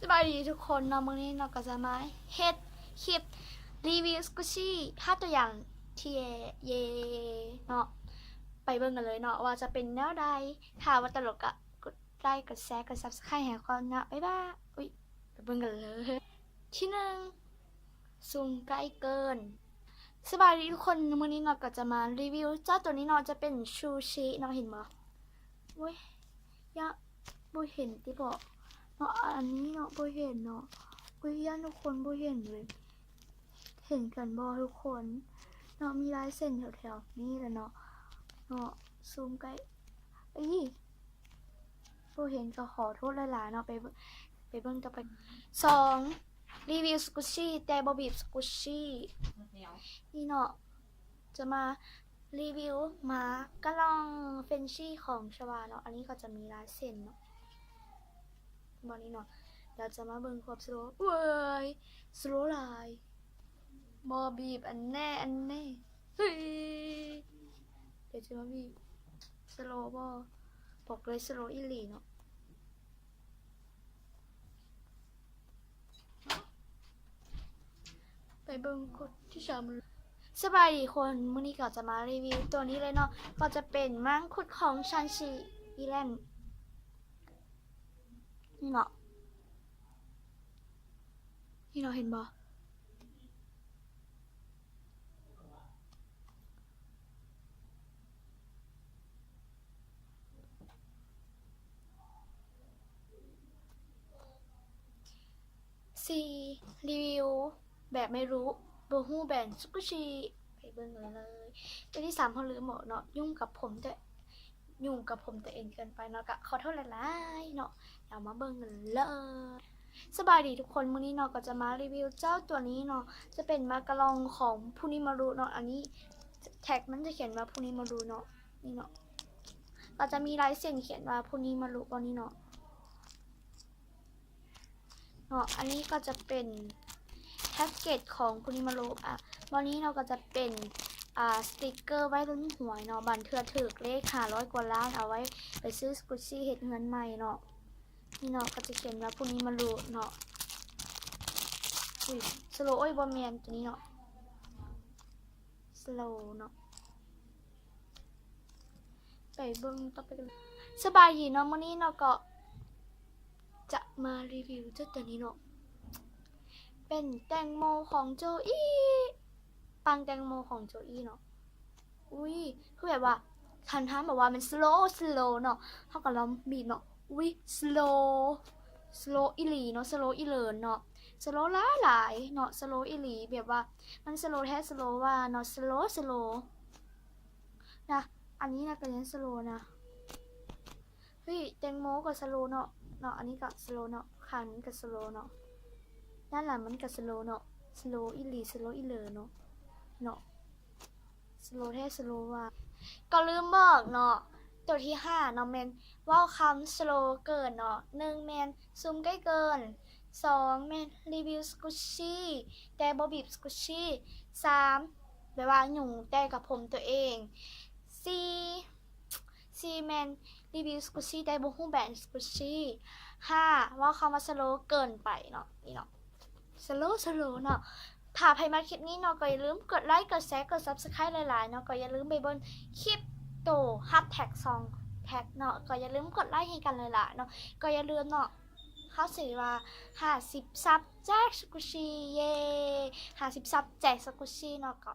ສະບາຍດີທຸກຄົນເນາະ, ມື້ນີ້ເນາະກໍຈະມາເຮັດຄລິບຣີວິວສະກຸດຊີຫ້າຕົວຢ່າງທີ່ເຢເນາະ. ໄປເບິ່ງກັນເລີຍເນາະວ່າຈະເປັນແນວໃດ. ຖ້າວ່າຕະຫຼົກກໍກົດໄລກ໌ ກົດແຊ ກົດຊັບສະໄຄຣບ໌ໃຫ້ກ່ອນເນາະ. ບາຍບາຍ. ອຸ້ຍ ໄປເບິ່ງກັນເລີຍ. ທີໜຶ່ງ ຊູມໃກ້ເກີນ. ສະບາຍດີທຸກຄົນ, ມື້ນີ້ເນາະກໍຈະມາຣີວິວເຈົ້າຕົວນີ້ເນາະ, ຈະເປັນຊູຊິເນາະ. ເຫັນບໍ່? ໂອ້ຍ ຍະ ບໍ່ເຫັນຕິບໍເນາະ, ອັນນີ້ເນາະ ບໍ່ເຫັນເນາະ. ໂອ້ຍ ຢ້ານທຸກຄົນບໍ່ເຫັນເລີຍ. ເຫັນກັນບໍ່ທຸກຄົນເນາະ? ມີລາຍເສັ້ນແຖວໆນີ້ແຫຼະເນາະ, ເນາະ ຊູມໃກ້. ເອີຍ ບໍ່ເຫັນກໍຂໍໂທດຫຼາຍໆເນາະ. ໄປເບິ່ງ ໄປເບິ່ງຕໍ່ໄປ. ສອງ ຣີວິວສະກຸດຊີ ແຕ່ບໍ່ບີບສະກຸດຊີ. ນີ້ເນາະ ຈະມາຣີວິວໝາກະລ່ອງເຟຣນຊີຂອງຊະວາເນາະ. ອັນນີ້ກໍຈະມີລາຍເສັ້ນເນາະ ບ່ອນນີ້ເນາະ. ດຽວຈະມາເບິ່ງຄວາມສະໂລ. ເວີຍ ສະໂລຫຼາຍ. ບໍ່ບີບອັນແນ່ ອັນແນ່. ເຮີ້ຍ ດຽວຈະມາບີບ. ສະໂລບໍ່? ບອກເລີຍສະໂລອີ່ຫຼີເນາະ. ໄປເບິ່ງກົດທີສາມ. ສະບາຍດີທຸກຄົນ, ມື້ນີ້ກໍຈະມາຣີວິວຕົວນີ້ເລີຍເນາະ, ກໍຈະເປັນມັງຄຸດຂອງຊານຊີອີແລນ. ນີ້ເນາະ ນີ້ເນາະ ເຫັນບໍ່? ສີ່ ຣີວິວແບບໄມ່ຮູ້ ບໍ່ຮູ້ແບຣນສະກຸດຊີ. ໄປເບິ່ງກັນເລີຍ. ຕົວທີສາມ ເຮົາລືມບອກເນາະ, ຫຍຸ້ງກັບຜົມຕົວ ຫຍຸ້ງກັບຜົມຕົວເອງເກີນໄປເນາະ, ກະຂໍໂທດຫຼາຍໆເນາະ. ດຽວມາເບິ່ງກັນເລີຍ. ສະບາຍດີທຸກຄົນ, ມື້ນີ້ເນາະກໍຈະມາຣີວິວເຈົ້າຕົວນີ້ເນາະ, ຈະເປັນໝາກະລ່ອງຂອງພູນິມາລຸເນາະ. ອັນນີ້ແທັກມັນຈະຂຽນວ່າພູນິມາລຸເນາະ, ນີ້ເນາະ ກໍຈະມີລາຍເສັ້ນຂຽນວ່າພູນິມາລຸ ບ່ອນນີ້ເນາະ. ເນາະ ອັນນີ້ກໍຈະເປັນແພັກເກັດຂອງພູນິມາລຸ. ອາ ບ່ອນນີ້ເນາະ ກໍຈະເປັນ ອາ ສະຕິກເກີໄວ້ລຸ້ນຫວຍເນາະ, ບາງເທື່ອຖືກເລກຫ້າຮ້ອຍກວ່າລ້ານ ເອົາໄວ້ໄປຊື້ສະກຸດຊີເຮັດເຮືອນໃໝ່ເນາະ. ນີ້ເນາະ ກໍຈະຂຽນວ່າພູນິມາລຸເນາະ. ອຸ້ຍ ສະໂລ ໂອ້ຍ ບໍ່ແມ່ນ ຕົວນີ້ເນາະ ສະໂລເນາະ. ໄປເບິ່ງຕໍ່ໄປກັນ. ສະບາຍດີເນາະ, ມື້ນີ້ເນາະກໍຈະມາຣີວິວເຈົ້າຕົວນີ້ເນາະ, ເປັນແຕງໂມຂອງໂຈອີ່, ປັງແຕງໂມຂອງໂຈອີ່ເນາະ. ອຸ້ຍ ຄືແບບວ່າ ຄັນທ່ານບອກວ່າມັນສະໂລ ສະໂລເນາະ, ເຮົາກໍລອງບີບເນາະ. ອຸ້ຍ ສະໂລ ສະໂລອີ່ຫຼີເນາະ, ສະໂລອີ່ເຫຼີເນາະ, ສະໂລຫຼາຍໆເນາະ, ສະໂລອີ່ຫຼີ. ແບບວ່າມັນສະໂລແທ້ ສະໂລວ່າເນາະ, ສະໂລ ສະໂລ ນະ. ອັນນີ້ນະກໍຍັງສະໂລນະ. ເຮີ້ຍ ແຕງໂມກໍສະໂລເນາະ, ເນາະ ອັນນີ້ກໍສະໂລເນາະ, ຄັນມັນກໍສະໂລເນາະ, ດ້ານຫຼັງມັນກໍສະໂລເນາະ, ສະໂລອີ່ຫຼີ ສະໂລອີ່ເຫຼີເນາະ, ເນາະ ສະໂລແທ້ ສະໂລວ່າ. ກໍລືມບອກເນາະ, ຕົວທີຫ້າເນາະ ແມ່ນເວົ້າຄຳສະໂລເກີນເນາະ. ໜຶ່ງ ແມ່ນຊູມໃກ້ເກີນ, ສອງ ແມ່ນຣີວິວສະກຸດຊີ ແຕ່ບໍ່ບີບສະກຸດຊີ, ສາມ ແບບວ່າຫຍຸ້ງແຕ່ກັບຜົມຕົວເອງ, ສີ່ ສີ່ ແມ່ນຣີວິວສະກຸດຊີ ແຕ່ບໍ່ຮູ້ແບຣນສະກຸດຊີ, ຫ້າ ເວົ້າຄຳວ່າສະໂລເກີນໄປເນາະ, ນີ້ເນາະ ສະໂລ ສະໂລເນາະ. ຖ້າໃຜມັກຄລິບນີ້ເນາະ ກໍຢ່າລືມກົດໄລກ໌ ກົດແຊ ກົດຊັບສະໄຄຣບ໌ຫຼາຍໆເນາະ, ກໍຢ່າລືມໄປເບິ່ງຄລິບໂຕຮັບແທັກສອງແທັກເນາະ, ກໍຢ່າລືມກົດໄລກ໌ໃຫ້ກັນຫຼາຍໆເນາະ, ກໍຢ່າລືມເນາະ ເຮົາຊິວ່າຫ້າສິບຊັບແຈກສະກຸດຊີ ເຢ ຫ້າສິບຊັບແຈກສະກຸດຊີເນາະ. ກໍ